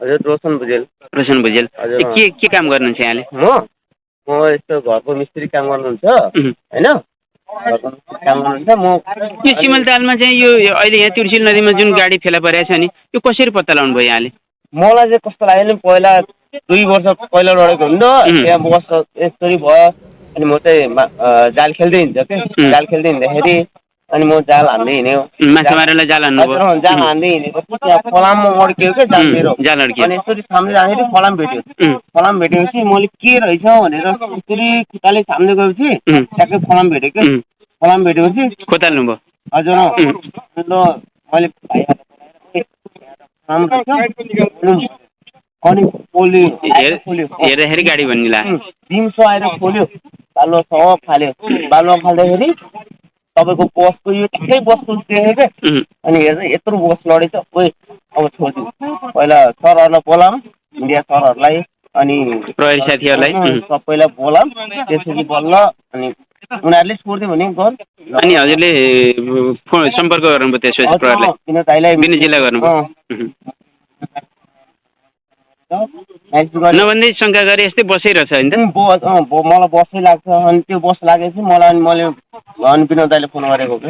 हजुर रोशन भुजेल। रोशन भुजेल के काम गर्नुहुन्छ यहाँले? म यस्तो घरको मिस्त्री काम गर्नुहुन्छ हैन, घरको मिस्त्री काम गर्नुहुन्छ। म यो सिमलतालमा चाहिँ यो अहिले यहाँ तुलसी नदीमा जुन गाडी फेला परेको छ नि, यो कसरी पत्ता लगाउनु भयो यहाँले? मलाई चाहिँ कस्तो लाग्यो नि, पहिला 2 वर्ष पहिला लडेको हुन् त, त्यहाँ बस यसरी भयो। अनि म चाहिँ जाल खेल्दै हिँड्छ के, जाल खेल्दै हिँड्दाखेरि अनि म जाल हान्दै हिँड्यो, माछा मारेर जाल हान्नुभयो? जाल हान्दै हिँडेपछि त्यहाँ फलाममा अड्कियो क्या जाल मेरो। अनि यसरी सामने जाँदाखेरि फलाम भेट्यो। फलाम भेटेपछि मैले के रहेछ भनेर यसरी खुट्टाले सामने गएपछि ट्याक्कै फलाम भेट्यो क्या। फलाम भेटेपछि खोताल्नुभयो? हजुर। ल मैले अनि हेर्दाखेरि गाडी भन्ने लाग्यो। 300 आएर खोल्यो, बालुवा सब फाल्यो। बालुवा फाल्दाखेरि तपाईँको बसको यो ठिकै बसको देखेँ क्या। अनि हेर्दा यत्रो बस लडेछ। ओइ अब छोडिदिउँ, पहिला सरहरूलाई बोलाऊँ, मिडिया सरहरूलाई अनि प्रहरी साथीहरूलाई सबैलाई बोलाऊँ, त्यसपछि बल्ल अनि उनीहरूले छोडिदियो भने गर। अनि हजुरले सम्पर्क गर्नुभयो त्यसपछि प्रहरीलाई? विनय गर्नुभयो? नभन्दै शङ्का गरे यस्तै बसिरहेछ होइन? मलाई बसै लाग्छ। अनि त्यो बस लागेपछि मलाई अनि मैले विनोद दाइले फोन गरेको कि